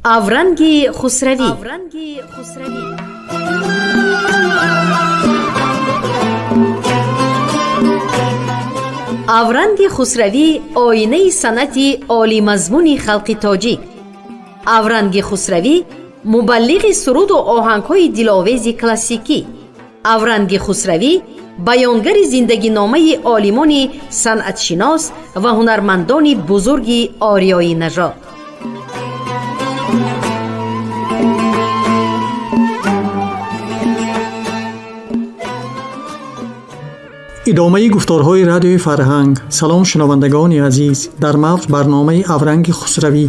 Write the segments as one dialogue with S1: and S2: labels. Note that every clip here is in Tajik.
S1: Авранги Хусравӣ. Авранги Хусравӣ оинаи санъати олимазмуни халқи тоҷик. Авранги Хусравӣ мубаллиғи суруду оҳангҳои диловези классикӣ. Авранги Хусравӣ баёнгари зиндагиномаи олимони санъатшинос ва ҳунармандони бузурги ориёӣ нажод.
S2: Идомаи гуфторҳои радиои Фарҳанг. Салом, шунавандагони азиз. Дар мавҷ барномаи Авранги Хусравӣ.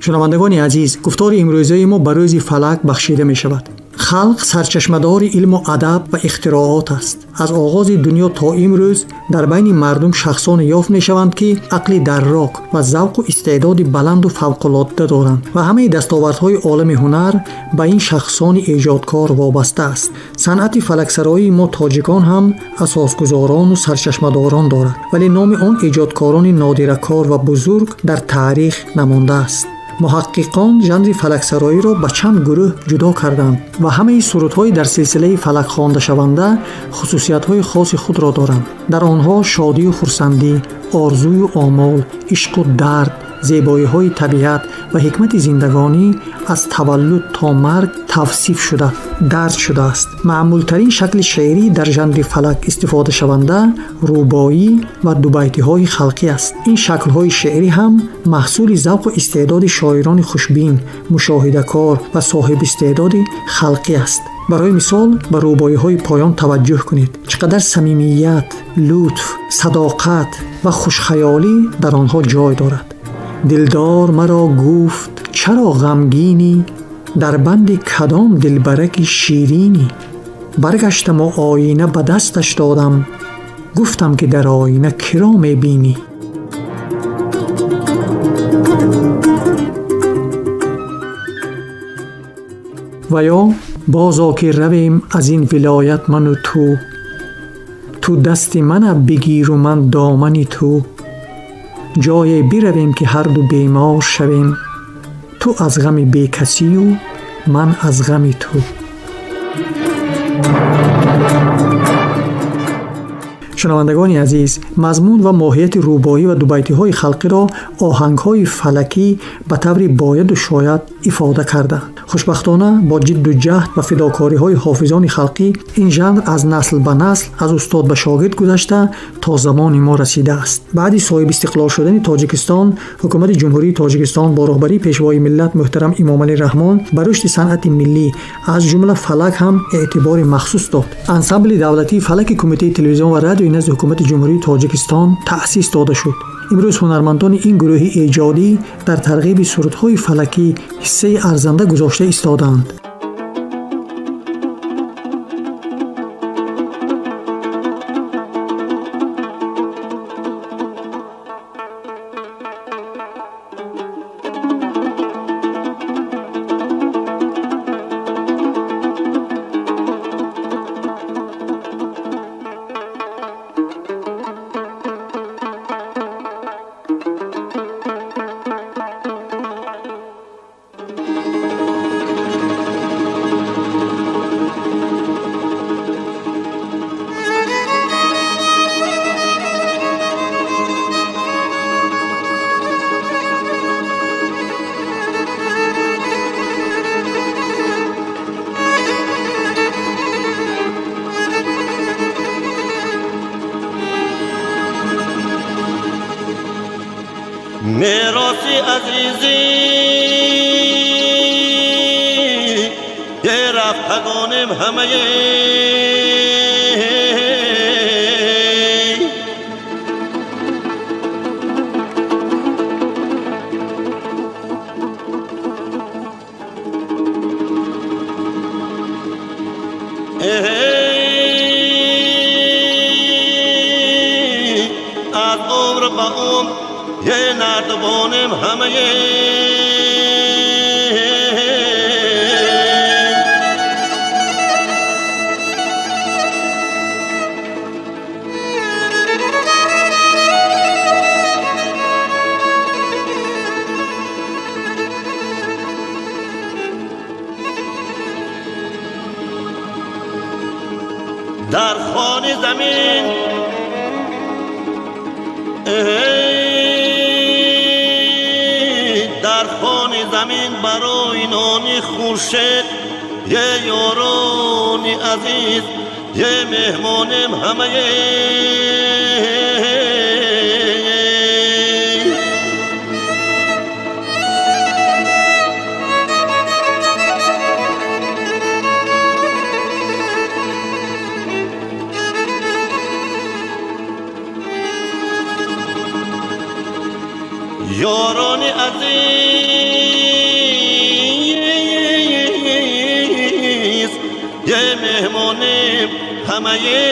S2: Шунавандагони азиз, гуфтори имрӯзаи мо ба рӯзи фалак бахшида мешавад. Халқ сарчашмадори илму адаб ва ихтироот аст. Аз оғози дунё то имрӯз дар байни мардум шахсоне ёфт мешаванд, ки ақли даррок ва завқу истеъдоди баланду фавқулодда доранд ва ҳамаи дастовардҳои олами ҳунар ба ин шахсони эҷодкор вобаста аст. Санъати фалаксароии мо тоҷикон ҳам асосгузорону сарчашмадорон дорад, вале номи он эҷодкорони нодиракор ва бузург дар таърих намондааст. Муҳаққиқон жанри фалаксароиро ба чанд гурӯҳ ҷудо карданд ва ҳамаи сурудҳои дар силсилаи фалак хондашаванда хусусиятҳои хоси худро доранд. Дар онҳо шодию хурсандӣ, орзую омол, ишқу дард, зебоиҳои табиат ва ҳикмати зиндагонӣ аз таваллуд то марг тавсиф шуда, дарҷ шудааст. Маъмултарин шакли шеърӣ дар жанри фалак истифодашаванда рубоӣ ва дубайтиҳои халқӣ аст. Ин шаклҳои шеърӣ ҳам маҳсули завқу истеъдоди шоирони хушбин, мушоҳидакор ва соҳибистеъдоди халқӣ аст. Барои мисол, ба рубоиҳои поён таваҷҷӯҳ кунед. Чӣ қадар самимият, лутф, садоқат ва хушхаёлӣ дар онҳо ҷой дорад. Дилдор маро гуфт: чаро ғамгинӣ? Дар банди кадом дилбараки ширинӣ? Баргаштаму оина ба дасташ додам, гуфтам, ки дар оина киро мебинӣ? Ва ё: бозо ки равем аз ин вилоят ману ту, ту дасти мана бигиру ман домани ту, ҷое биравем, ки ҳарду бемор шавем, ту аз ғами бекасию ман аз ғами ту. Шунавандагони азиз, мазмун ва моҳияти рубоӣ ва дубайтиҳои халқиро оҳангҳои фалакӣ ба таври бояду шояд ифода карданд. Хушбахтона, бо ҷидду ҷаҳд ва фидокориҳои ҳофизони халқӣ ин жанр аз насл ба насл, аз устод ба шогирд гузашта, то замони мо расидааст. Баъди соҳибистиқлол шудани Тоҷикистон ҳукумати Ҷумҳурии Тоҷикистон бо роҳбарии Пешвои миллат муҳтарам Имомалӣ Раҳмон ба рушди санъати миллӣ, аз ҷумла фалак ҳам эътибори махсус дод. Ансамбли давлатии фалаки Кумитаи телевизион ва радиои назди ҳукумати Ҷумҳурии Тоҷикистон таъсис дода шуд. Имрӯз ҳунармандони ин гурӯҳи эҷодӣ дар тарғиби сурудҳои фалакӣ ҳиссаи арзанда гузошта истодаанд.
S3: Мероси азизӣ рафтагонем ҳамае, аз умр ба умр е нардбонем ҳамае. Хони замин, дар хони замин барои нони хуршед, е ёрони азиз, е меҳмонем ҳамае. Ёрони азиз, е меҳмонем ҳамае.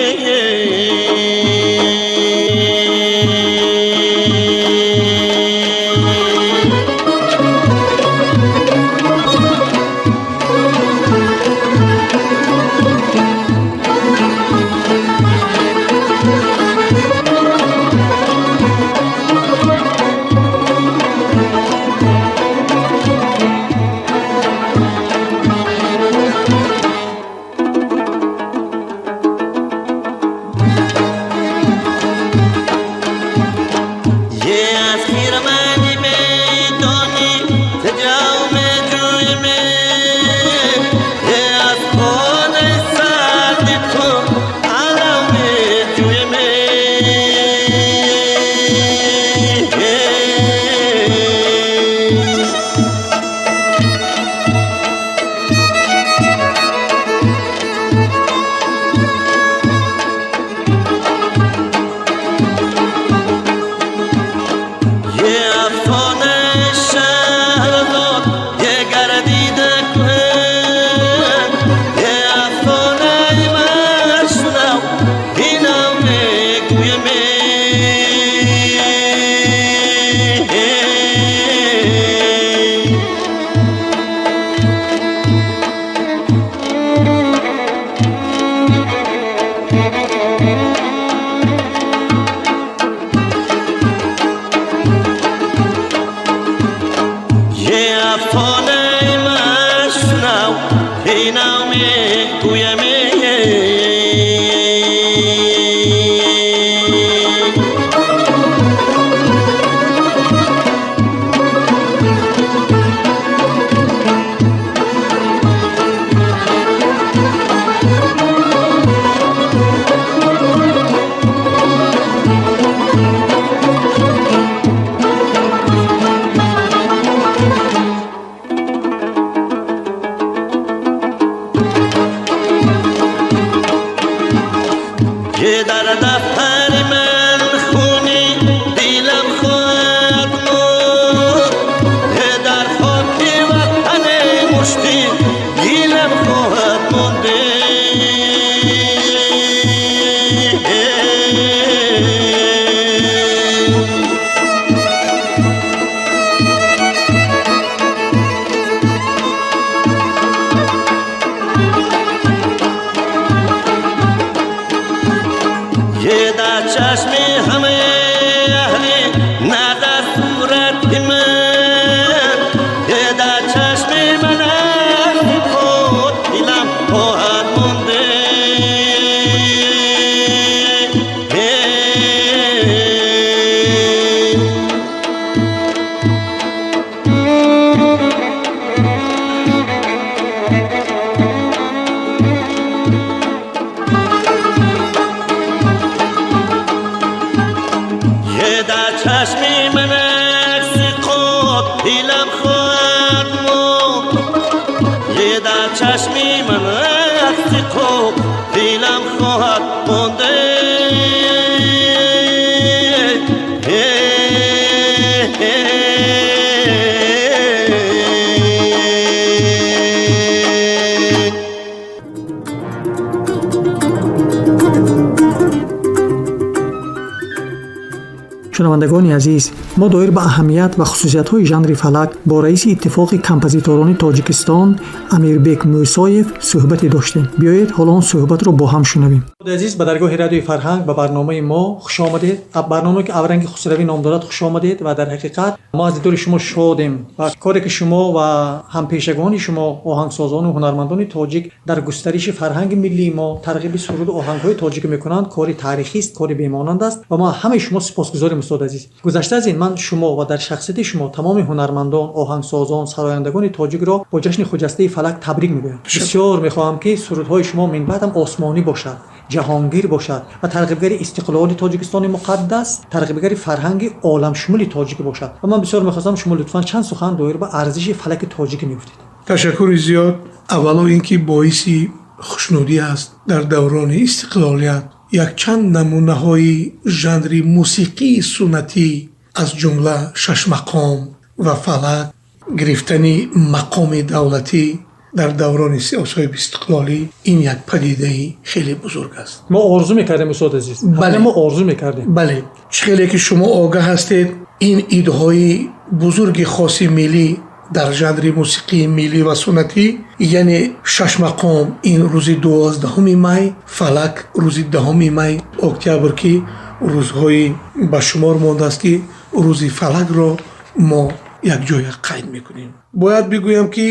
S2: Шунавандагони азиз, мо доир ба аҳамият ва хусусиятҳои жанри фалак бо раиси Иттифоқи композиторони Тоҷикистон Амирбек Мӯсоев суҳбате доштем. Биёед, ҳоло он суҳбатро бо ҳам шунавем. Азиз, ба даргоҳи Радиои Фарҳанг, ба барномаи мо хуш омадед. Барномае, ки Авранги Хусравӣ ном дорад, хуш омадед. Ва дар ҳақиқат мо аз дидори шумо шодем ва коре, ки шумо ва ҳампешагони шумо, оҳангсозону ҳунармандони тоҷик, дар густариши фарҳанги миллии мо, тарғиби суруду оҳангҳои тоҷикӣ мекунанд, кори таърихист, кори бемонанд аст ва мо ҳамаи шумо сипосгузорем, устоди азиз. Гузашта аз ин, ман шумо ва дар шахсияти шумо тамоми ҳунармандон, оҳангсозон, сарояндагони тоҷикро бо ҷашни хуҷастаи фалак табрик мегӯям. Бисёр мехоҳам, ки сурудҳои шумо минбаъд ҳам осмонӣ бошад, ҷаҳонгир бошад ва тарғибгари истиқлоли Тоҷикистони муқаддас, тарғибгари фарҳанги оламшумули тоҷикӣ бошад. Ва ман бисёр мехостам, шумо лутфан чанд сухан доир ба арзиши фалаки тоҷикӣ мегуфтед.
S4: Ташаккури зиёд. Аввало ин ки боиси хушнудӣ аст, дар даврони истиқлолият якчанд намунаҳои жанри мусиқии суннатӣ, аз ҷумла шашмақом ва фалак, гирифтани мақоми давлатӣ дар даврони соҳиби истиқлолӣ, ин як падидаи хеле бузург аст.
S2: Мо орзу мекардем, устоди азиз.
S4: Бале.
S2: Мо орзу мекардем.
S4: Бале, чӣ хеле ки шумо огаҳ ҳастед, ин идҳои бузурги хоси миллӣ дар жанри мусиқии миллӣ ва суннатӣ, яъне шашмақом ин рӯзи 12 май, фалак рӯзи 10 май октябр, ки рӯзҳои ба шумор мондааст, ки рӯзи фалакро мо якҷоя қайд мекунем. Бояд бигӯям, ки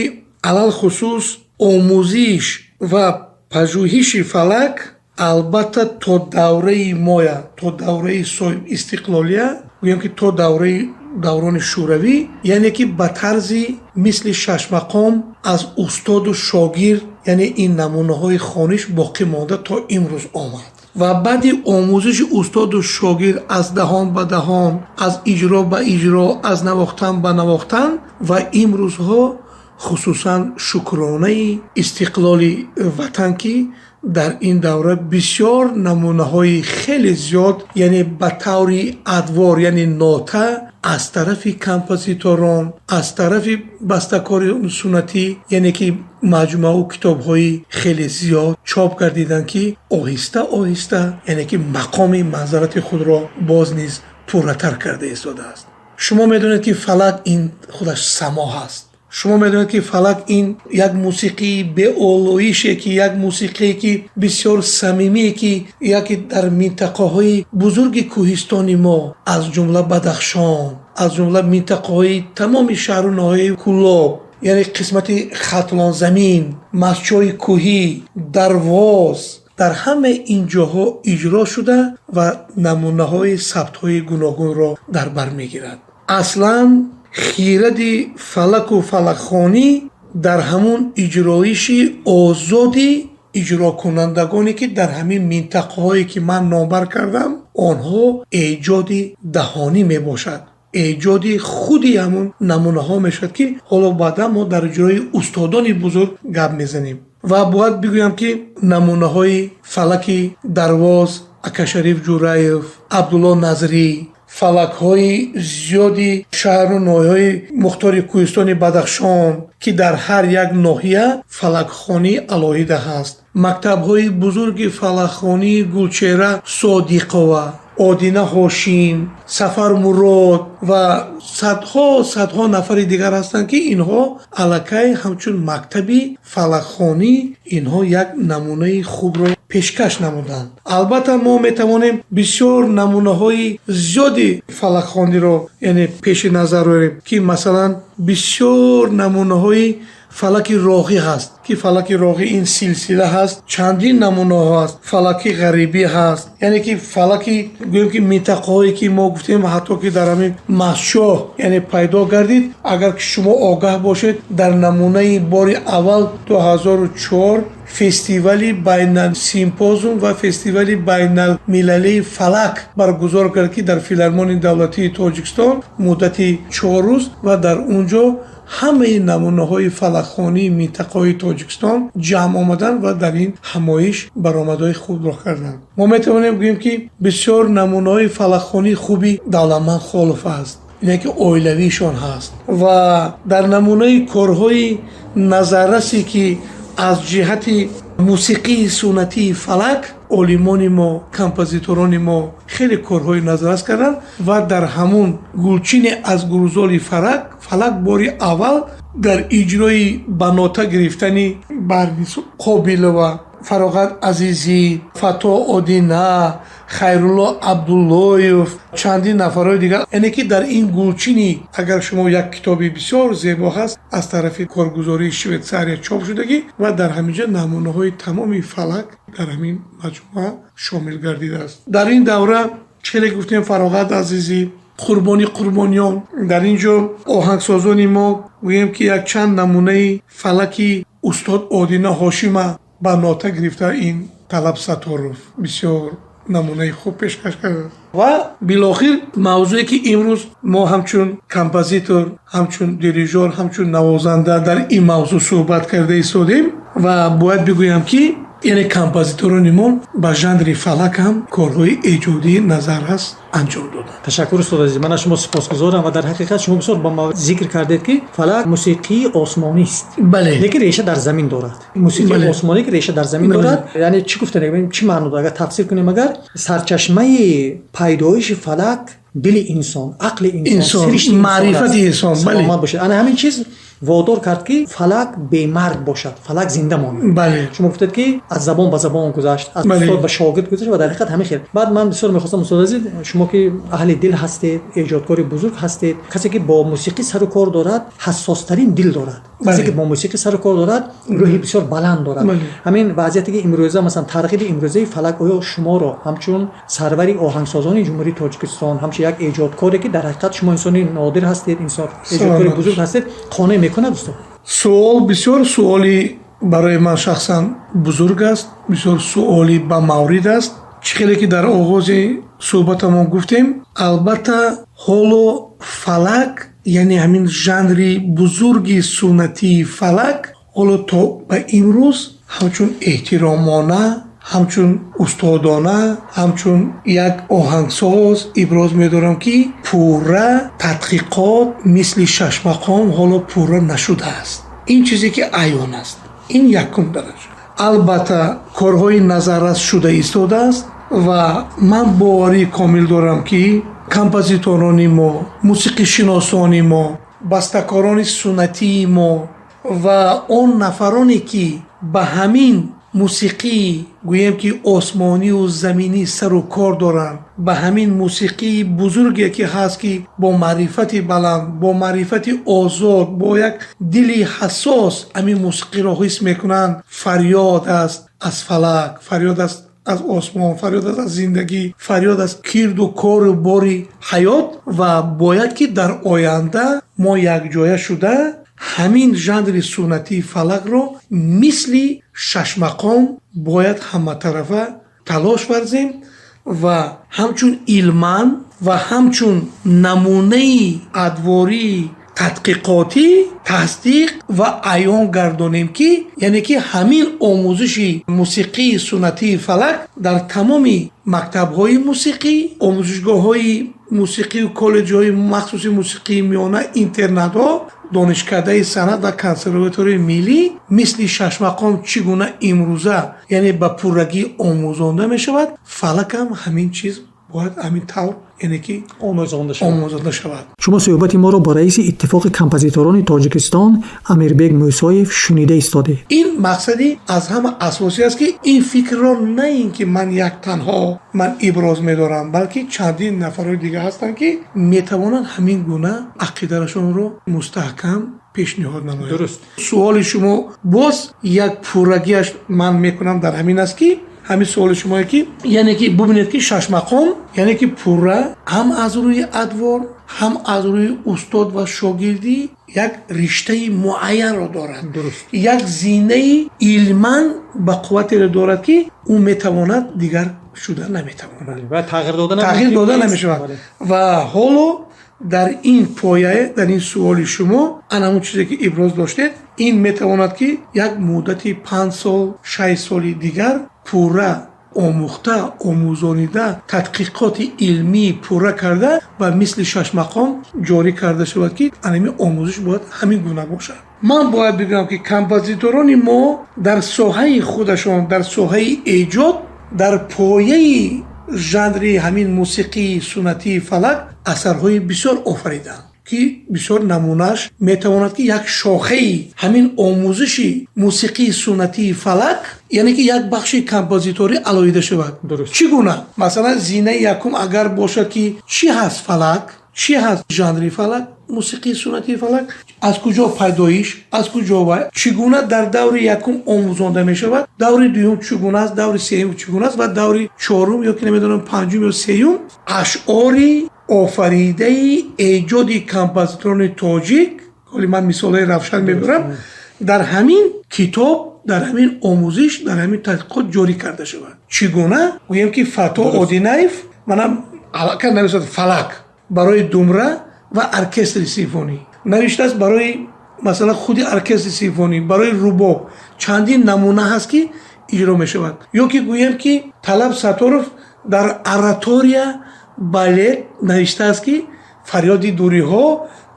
S4: алалхусус омӯзиш ва пажӯҳиши фалак, албатта, то давраи моя, то давраи соҳибистиқлолия, гӯям ки то давраи даврони шӯравӣ, яъне ки ба тарзи мисли шашмақом аз устоду шогирд, яъне ин намунаҳои хониш боқӣ монда то имрӯз омад. Ва баъди омӯзиши устоду шогирд, аз даҳон ба даҳон, аз иҷро ба иҷро, аз навохтан ба навохтан, ва имрӯзҳо хусусан шукронаи истиқлоли ватан, ки дар ин давра бисёр намунаҳои хеле зиёд, яъне ба таври адвор, яъне нота, аз тарафи композиторон, аз тарафи бастакори суннатӣ, яъне ки маҷмӯау китобҳои хеле зиёд чоп гардиданд, ки оҳиста оҳиста, яъне ки мақоми манзалати худро боз низ пурратар карда истодааст. Шумо медонед, ки фалак ин худаш само ҳаст. Шумо медонед, ки фалак ин як мусиқии беолоише, ки як мусиқие, ки бисёр самимие, ки яке дар минтақаҳои бузурги кӯҳистони мо, аз ҷумла Бадахшон, аз ҷумла минтақаҳои тамоми шаҳру ноҳияи Кӯлоб, яъне қисмати Хатлонзамин, Мастчои кӯҳӣ, Дарвоз, дар ҳамаи ин ҷоҳо иҷро шуда ва намунаҳои сабтҳои гуногунро дар бар мегирад. Аслан хиради фалаку фалакхонӣ дар ҳамун иҷроиши озоди иҷрокунандагоне, ки дар ҳамин минтақаҳое, ки ман номбар кардам, онҳо эҷоди даҳонӣ мебошад, эҷоди худи ҳамун намунаҳо мешавад, ки ҳоло баъдан мо дар иҷрои устодони бузург гап мезанем. Ва бояд бигӯям, ки намунаҳои фалаки Дарвоз, Акашариф Ҷураев, Абдулло Назрӣ, фалакҳои зиёди шаҳру ноҳияҳои мухтори кӯҳистони Бадахшон, ки дар ҳар як ноҳия фалакхонӣ алоҳида ҳаст, мактабҳои бузурги фалакхонии Гулчеҳра Содиқова, Одина Ҳошим, Сафар Мурод ва садҳо садҳо нафари дигар ҳастанд, ки инҳо аллакай ҳамчун мактаби фалакхонӣ инҳо як намунаи хубро пешкаш намуданд. Албатта, мо метавонем бисёр намунаҳои зиёди фалакхониро, яъне, пеши назар орем, ки масалан бисёр намунаҳои фалаки Роғӣ ҳаст, ки фалаки Роғӣ ин силсила ҳаст, чандин намунаҳо ҳаст, фалаки Ғарибӣ ҳаст, яъне ки фалаки, гӯем ки, минтақаҳое, ки мо гуфтем, ҳатто ки дар ҳамин Мастчоҳ, яъне, пайдо гардид. Агар ки шумо огаҳ бошед, дар намунаи бори аввал 2004 фестивали байнал симпозиум ва фестивали байналмилалии фалак баргузор кард, ки дар Филармонии давлатии Тоҷикистон муддати 4 рӯз ва дар он ҷо ҳамаи намунаҳои фалакхонии минтақаҳои Тоҷикистон ҷамъ омаданд ва дар ин ҳамоиш баромадҳои хубро карданд. Мо метавонем гӯем, ки бисёр намунаҳои фалакхонии хуби Давлатманд Холов аст, ине ки оилавишон ҳаст. Ва дар намунаи корҳои назаррасе, ки аз ҷиҳати мусиқии суннатии фалак олимони мо, композиторони мо хеле корҳои назаррас карданд ва дар ҳамун гулчине аз гулзори фалак бори аввал дар иҷрои ба нота гирифтани Барнис Қобилова Фароғат Азизӣ, Фато Одина, Хайрулло Абдуллоев, чандин нафарҳои дигар. Яъне ки дар ин гулчини, агар шумо як китоби бисёр зебо ҳаст, аз тарафи коргузории Швейтсария чоп шудагӣ, ва дар ҳамин ҷо намунаҳои тамоми фалак дар ҳамин маҷмӯа шомил гардидааст. Дар ин давра чӣ гуфтем, Фароғат Азизӣ, Қурбони Қурбониён, дар ин ҷо оҳангсозони мо, гӯем ки якчанд намунаи фалаки устод Одина Ҳошима ба нота гирифта, ин Талаб Сатторов бисёр намунаи хуб пешкаш кард. Ва билохир мавзӯе ки имрӯз мо ҳамчун композитор, ҳамчун дирижёр, ҳамчун навозанда дар ин мавзӯъ суҳбат карда истодем, ва бояд бигӯям ки яъне композиторони мо ба жанри фалак ҳам корҳои эҷодии назаррас анҷом доданд.
S2: Ташаккур, устод азиз, ман аз шумо сипосгузорам. Ва дар ҳақиқат шумо бисёр ба маврид зикр кардед, ки фалак мусиқии осмонист, лекин реша дар замин дорад. Мусиқии осмонӣ ки реша дар замин дорад, яъне чӣ гуфта, чӣ маъно дорад? Агар тафсир кунем, агар сарчашмаи пайдоиши фалак дили инсон, ақли инсон,
S4: маърифати инсон.
S2: Саломат бошад. Ана ҳамин чиз водор кард, ки фалак бемарг бошад, фалак зинда монад. Шумо гуфтед, ки аз забон ба забон гузашт, аз устод ба шогирд гузашт, ва дар ҳақиқат ҳамин хел. Баъд ман бисёр мехостам, устод азиз, шумо ки аҳли дил ҳастед, эҷодкори бузург ҳастед, касе ки бо мусиқӣ сару кор дорад, ҳассостарин дил дорад, касе ки бо мусиқӣ сару кор дорад, рӯҳи бисёр баланд дорад. Ҳамин вазъияте ки имрӯза, масалан, тарғиби имрӯзаи фалак, оё шуморо ҳамчун сарвари оҳангсозони Ҷумҳурии Тоҷикистон, ҳамчун як эҷодкоре ки дар ҳақиқат шумо инсони нодир ҳастед, инсон эҷодкори бузург ҳастед, қонеъ мекунад, устод?
S4: Суол бисёр суоли барои ман шахсан бузург аст, бисёр суоли ба маврид аст. Чӣ хеле ки дар оғози суҳбатамон гуфтем, албатта, ҳоло фалак, яъне ҳамин жанри бузурги суннатии фалак, ҳоло то ба имрӯз ҳамчун эҳтиромона, ҳамчун устодона, ҳамчун як оҳангсоз иброз медорам, ки пурра тадқиқот мисли шашмақом ҳоло пурра нашудааст. Ин чизе ки аён аст, ин якум дараҷа. Албатта, корҳои назаррас шуда истодааст ва ман боварии комил дорам, ки композиторони мо, мусиқишиносони мо, бастакорони суннатии мо ва он нафароне ки ба ҳамин мусиқӣ, гӯем ки осмонию заминӣ сару кор доранд, ба ҳамин мусиқии бузурге ки ҳаст, ки бо маърифати баланд, бо маърифати озод, бо як дили ҳассос ҳамин мусиқиро ҳис мекунанд, фарёд аст аз фалак, фарёд аст аз осмон, фарёд аст аз зиндагӣ, фарёд аст кирду кору бори ҳаёт. Ва бояд ки дар оянда мо якҷоя шуда ҳамин жанри суннатии фалакро мисли шашмақом бояд ҳаматарафа талош варзем ва ҳамчун илман ва ҳамчун намунаи адвории тадқиқотӣ тасдиқ ва аён гардонем, ки яъне ки ҳамин омӯзиши мусиқии суннатии фалак дар тамоми мактабҳои мусиқӣ, омӯзишгоҳҳои мусиқию коллеҷҳои махсуси мусиқии миёна, интернатҳо, донишкадаи санъат ва консерваторияи миллӣ мисли шашмақом чӣ гуна имрӯза, яъне ба пуррагӣ омӯзонда мешавад, фалакам ҳамин чиз бояд ҳамин тавр, яъне ки
S2: омӯзонда шавад.
S4: Омӯзонда шавад.
S2: Шумо суҳбати моро бо раиси Иттифоқи композиторони Тоҷикистон Амирбек Мӯсоев шунида истодед.
S4: Ин мақсади аз ҳама асосӣ аст, ки ин фикрро на ин ки ман як танҳо ман иброз медорам, балки чандин нафарҳои дигар ҳастанд, ки метавонанд ҳамин гуна ақидарашонро мустаҳкам пешниҳод намоянд. Суоли шумо боз як пуррагиаш ман мекунам дар ҳамин аст, ки ҳамин суоли шумое ки, яъне ки бубинед, ки шашмақом, яъне ки пурра ҳам аз рӯи адвор, ҳам аз рӯи устод ва шогирдӣ як риштаи муайянро дорад, як зинаи илман ба қувватеро дорад, ки ӯ метавонад, дигар шуда наметавонад.
S2: Ва тағйир дода
S4: тағйир дода намешавад. Ва ҳоло дар ин поя, дар ин суоли шумо, ана ҳамон чизе ки иброз доштед, ин метавонад, ки як муддати 5 сол, 6 соли дигар пурра омӯхта, омӯзонида, тадқиқоти илмӣ пурра карда ва мисли шашмақом ҷорӣ карда шавад, ки анами омӯзиш бояд ҳамин гуна бошад. Ман бояд бигӯям, ки композиторони мо дар соҳаи худашон, дар соҳаи эҷод, дар пояи жанри ҳамин мусиқии суннатии фалак асарҳои бисёр офариданд, ки Ки бисёр намунааш метавонад, ки як шохаи ҳамин омӯзиши мусиқии суннатии фалак, яъне ки як бахши композиторӣ алоҳида шавад. Чӣ гуна? Масалан, зинаи якум агар бошад, ки чӣ ҳаст фалак, чӣ ҳаст жанри фалак, мусиқии суннатии фалак аз куҷо пайдоиш, аз куҷо ва чӣ гуна дар даври якум омӯзонда мешавад, даври дуюм чӣ гуна аст, даври сеюм чӣ гуна аст ва даври чорум ё ки намедонам, панҷум ё сеюм, ашъори офаридаи эҷоди композиторони тоҷик, ҳоли ман мисолҳои равшан мебарам, дар ҳамин китоб, дар ҳамин омӯзиш, дар ҳамин тадқиқот ҷорӣ карда шавад. Чӣ гуна? Гӯем, ки Фато Одинаев манам аллакай нависад, фалак барои думра ва оркестри симфонӣ навиштааст, барои масалан худи оркестри симфонӣ, барои рубоб чандин намуна ҳаст, ки иҷро мешавад. Ё ки гӯем, ки Талаб Сатторов дар оратория балет навиштааст, ки фарёди дуриҳо,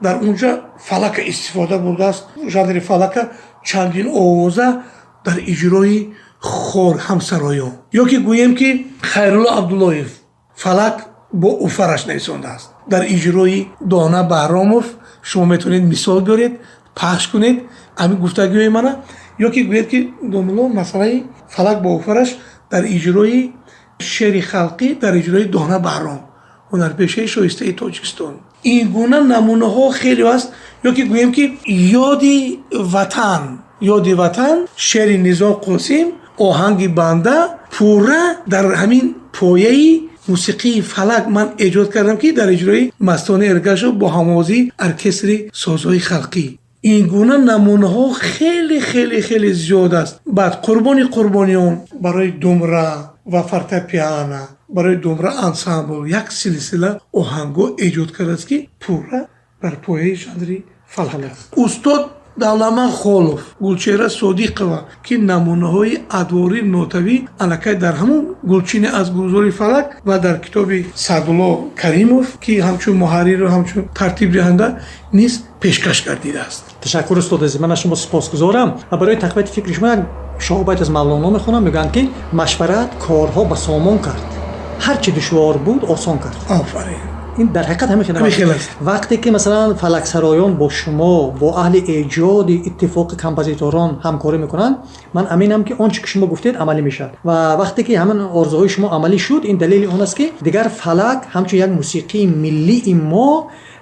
S4: дар унҷа фалака истифода бурдааст, жанри фалака чандин овоза дар иҷрои хор ҳамсароён. Ё ки гӯем, ки Хайрулло Абдуллоев фалак бо уфараш нависондааст дар иҷрои Дона Баҳромов. Шумо метавонед мисол биёред, пахш кунед ҳамин гуфтагиҳои мана. Ё ки гӯед, ки домулло масъалаи фалак бо уфараш дар иҷрои шеъри халқӣ, дар иҷрои Дона Баҳром, ҳунарпешаи шоистаи Тоҷикистон. Ин гуна намунаҳо хеле аст. Ё ки гӯем, ки ёди ватан, ёди ватан, шеъри Низом Қосим, оҳанги банда, пурра дар ҳамин пояи мусиқии фалак ман эҷод кардам, ки дар иҷрои Мастони Эргашов бо ҳамовозии оркестри созҳои халқӣ. Ин гуна намунаҳо хеле, хеле, хеле зиёд аст. Баъд Қурбони қурбониён барои думра ва фортепиано, барои думра ансамбл як силсила оҳангҳо эҷод кардааст, ки пурра дар пояи жанри фалак аст. Устод Давламан Холов, Гулчеҳра Содиқова, ки намунаҳои адвории нотавӣ аллакай дар ҳамон гулчине аз гулзори фалак ва дар китоби Саъдулло Каримов, ки ҳамчун муҳарриру ҳамчун тартибдиҳанда низ пешкаш гардидааст.
S2: Ташаккур, устод азиз, ман аз шумо сипосгузорам ва барои тақвияти фикри шумо як шоҳбайт аз Мавлоно мехонам. Мегӯянд, ки машварат корҳо ба сомон кард, ҳар чӣ душвор буд, осон кард.
S4: Офарин.
S2: Ин дар ҳақиқат ҳамин
S4: хел
S2: хел
S4: аст.
S2: Вақте ки масалан фалаксароён бо шумо, бо аҳли эҷоди иттифоқи композиторон ҳамкорӣ мекунанд, ман аминам, ки он чӣ ки шумо гуфтед, амалӣ мешавад. Ва вақте ки ҳамин орзуҳои шумо амалӣ шуд, ин далели он аст, ки дигар фалак ҳамчун як мусиқии миллии мо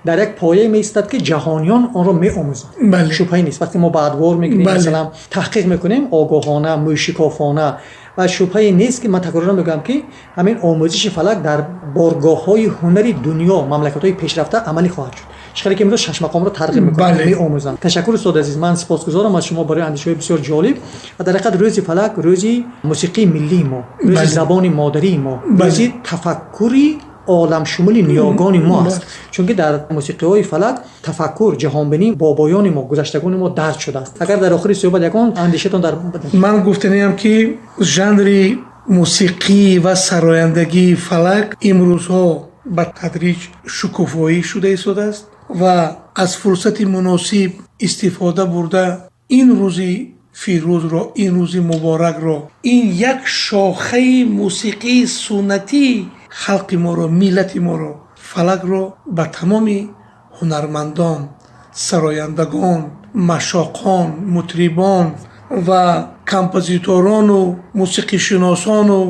S2: дар як пояе меистад, ки ҷаҳониён онро меомӯзанд. Шубҳае нест, вақте мо ба адвор мекунем, масалан таҳқиқ мекунем огоҳона, мӯшикофона, ва шубҳае нест, ки ман такроран мегӯям, ки ҳамин омӯзиши фалак дар боргоҳҳои ҳунари дунё, мамлакатҳои пешрафта амалӣ хоҳад шуд, чӣ хеле ки имрӯз шашмақомро тарғиб мекунанд, меомӯзанд. Ташаккур, устод азиз, ман сипосгузорам аз шумо барои андешаҳои бисёр ҷолиб. Ва дар ҳақиқат рӯзи фалак рӯзи мусиқии миллии мо, рӯзи забони модарии мо, рӯзи тафаккури оламшумули ниёгони мо аст, чунки дар мусиқиҳои фалак тафаккур, ҷаҳонбинӣ бобоёни мо, гузаштагони мо дарҷ шудааст. Агар дар охири суҳбат ягон андешатон дар
S4: Ман гуфтаниам, ки жанри мусиқӣ ва сарояндагии фалак имрӯзҳо ба тадриҷ шукуфоӣ шуда истодааст ва аз фурсати муносиб истифода бурда, ин рӯзи фирӯзро, ин рӯзи муборакро, ин як шохаи мусиқии суннатии халқи моро, миллати моро, фалакро ба тамоми ҳунармандон, сарояндагон, машоқон, мутрибон ва композиторону мусиқишиносону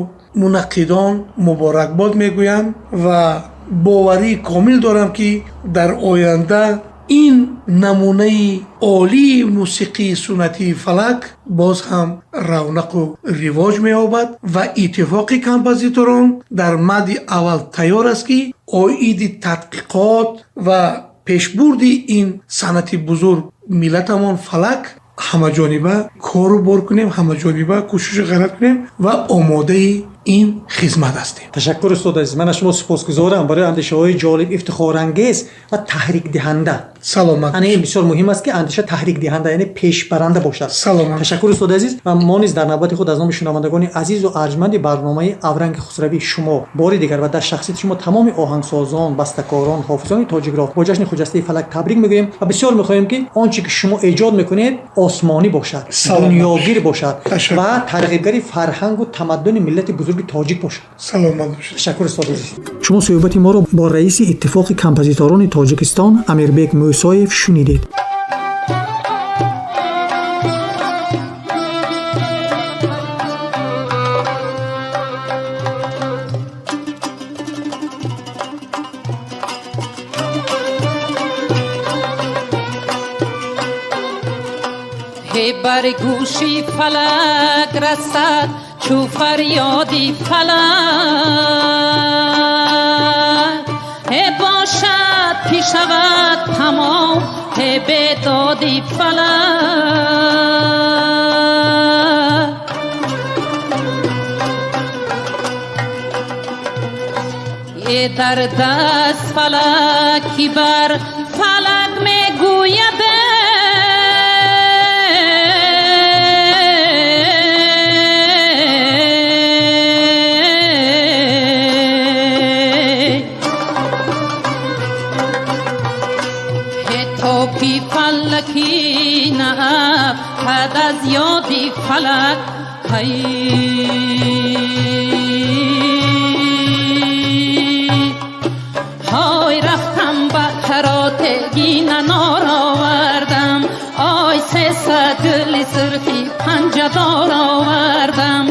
S4: мунаққидон муборакбод мегӯям ва боварии комил дорам, ки дар оянда ин намунаи олии мусиқии суннатии фалак боз ҳам равнақу ривоҷ меёбад ва иттифоқи композиторон дар мадди аввал тайёр аст, ки оиди тадқиқот ва пешбурди ин санъати бузург миллатамон фалак ҳамаҷониба кору бор кунем, ҳамаҷониба кӯшишу ғайрат кунем ва омодаи ин хизмат ҳастем.
S2: Ташаккур, устод азиз, ман аз шумо сипосгузорам барои андешаҳои ҷолиб, ифтихорангез ва таҳрикдиҳанда.
S4: Саломат.
S2: Ана ин бисёр муҳим аст, ки андеша таҳрикдиҳанда, яъне пешбаранда бошад.
S4: Саломат.
S2: Ташаккур, устоди азиз. Ва мо низ дар навбати худ аз номи шунавандагони азизу арҷманди барномаи Авранги Хусравӣ шумо бори дигар ва дар шахсияти шумо тамоми оҳангсозон, бастакорон, ҳофизони тоҷикро бо ҷашни хуҷастаи фалак табрик мегӯем ва бисёр мехоҳем, ки он чӣ ки шумо эҷод мекунед, осмонӣ бошад, дунёгир бошад ва тарғибгари фарҳангу тамаддуни миллати бузурги тоҷик бошад.
S4: Саломат бошед.
S2: Ташаккур, устоди азиз. Шумо суҳбати моро бо раиси Иттифоқи композиторони Тоҷикистон Амирбек Мӯсоев шунидед.
S5: Бар гӯши фалак расад чу фарёди фалак, ҳе бошад ки шавад тамом ҳе бедоди фалак. Е дар даст фалаки бар фалак мегӯяд аз ёди фалак. Ҳай ҳой рафтам ба ҳаротегӣ нанор овардам, ой 300 гули сурхи панҷадор овардам,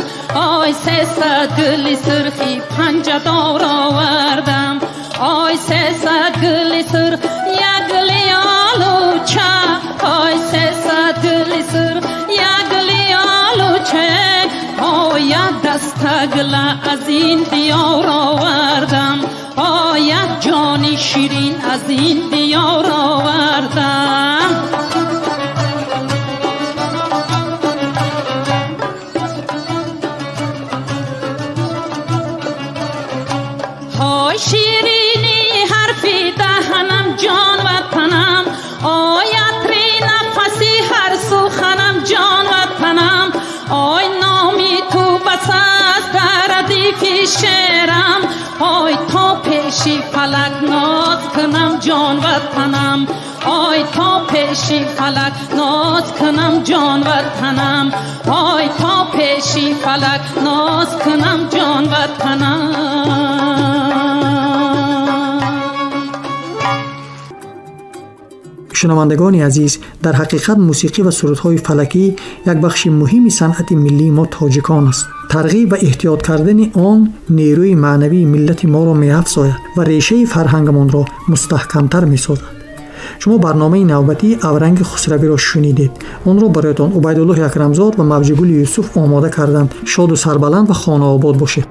S5: ой 300 гули сурхи панҷадор овардам, ой 300 гули сурх як гули олуча, ой 300 гули сурх як гули олуча, ой як даста гула аз ин диёр овардам, ой як ҷони ширин аз ин диёр овардам. Ҳой ширини ҳарфи даҳанам ҷон ватанам, ой атри нафаси ҳар суханам ҷон ватанам, ой номи ту бас аст дар радифи шеърам, ой то пеши фалак ноз кунам ҷон ватанам, ой то пеши фалак ноз кунам ҷон ватанам, ой то пеши фалак ноз кунам ҷон ватанам.
S2: Шунавандагони азиз, дар ҳақиқат мусиқӣ ва сурудҳои фалакӣ як бахши муҳими санъати миллии мо тоҷикон аст. Тарғиб ва эҳтиёт кардани он нерӯи маънавии миллати моро меафзояд ва решаи фарҳангамонро мустаҳкамтар месозад. Шумо барномаи навбатии Авранги Хусравиро шунидед. Онро бароятон Убайдуллоҳи Акрамзод ва Мавҷигули Юсуф омода карданд. Шоду сарбаланд ва хонаобод бошед.